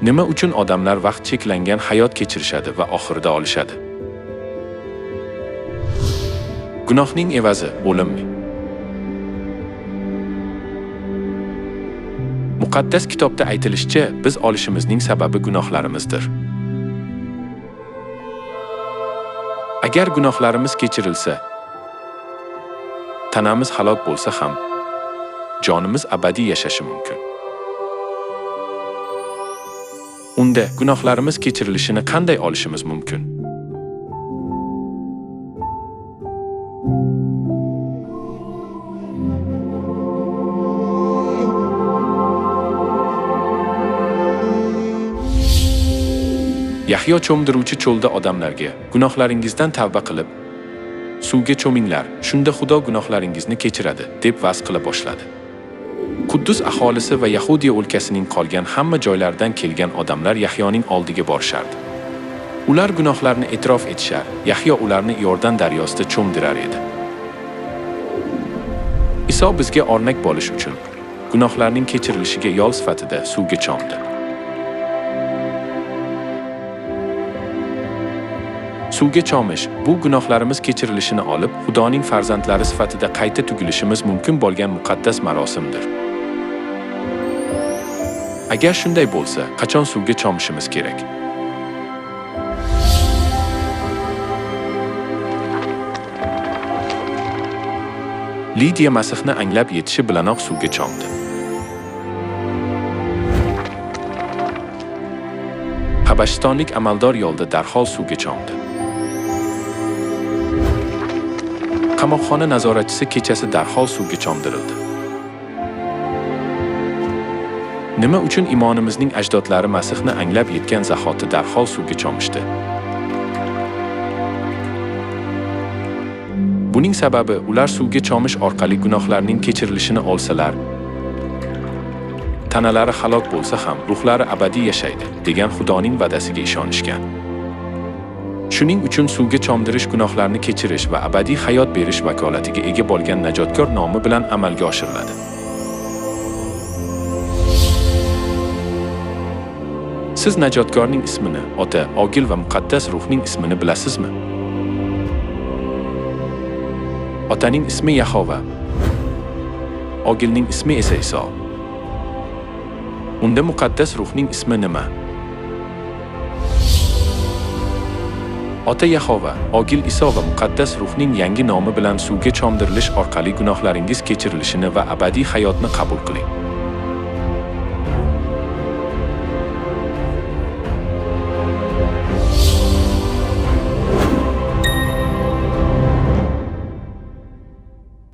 Nima uchun odamlar vaqt cheklangan hayot kechirishadi va oxirida olishadi? Gunohning evazi o'lim. Muqaddas kitobda aytilishicha, biz olishimizning sababi gunohlarimizdir. Agar gunohlarimiz kechirilsa, tanamiz halok bo'lsa ham, jonimiz abadiy yashashi mumkin. Unda gunohlarimiz kechirilishini qanday olishimiz mumkin? Yahyo cho'mdiruvchi cho'lda odamlarga gunohlaringizdan tavba qilib, suvga cho'minglar, shunda Xudo gunohlaringizni kechiradi, deb va'z qila boshladi. Quddus aholisi va Yahudiya o'lkasining qolgan hamma joylaridan kelgan odamlar Yahyoning oldiga borishardi. Ular gunohlarini e'tirof etishar, Yahyo ularni Iordan daryosida cho'mdirar edi. Iso bizga o'rnak bo'lish uchun gunohlarning kechirilishiga yo'l sifatida suvga cho'mdi. Suvga cho'mish bu gunohlarimiz kechirilishini olib, Xudoning farzandlari sifatida qayta tug'ilishimiz mumkin bo'lgan muqaddas marosimdir. Agar shunday bo'lsa, qachon suvga cho'mishimiz kerak? Lidiya Masihni anglab yetishi bilanoq suvga cho'mdi. Habashistonlik amaldor yo'lda darhol suvga cho'mdi. Qamoqxona nazoratchisi kechasi darhol suvga cho'mdirildi. Nima uchun iymonimizning ajdodlari Masihni anglab yetgan zahoti darhol suvga cho'mishdi? Buning sababi ular suvga cho'mish orqali gunohlarning kechirilishini olsalar, tanalari halok bo'lsa ham ruhlari abadiy yashaydi degan Xudoning va'dasiga ishonishgan. Shuning uchun suvga cho'mdirish gunohlarni kechirish va abadiy hayot berish vakolatiga ega bo'lgan Najotkor nomi bilan amalga oshiriladi. Siz Najotkorning ismini, Ota, O'g'il va Muqaddas Ruhning ismini bilasizmi? Otaning ismi Yahova, O'g'ilning ismi esa Iso. Unda Muqaddas Ruhning ismi nima? Ota Yahova, O'g'il Iso va Muqaddas Ruhning yangi nomi bilan suvga cho'mdirilish orqali gunohlaringiz kechirilishini va abadiy hayotni qabul qiling.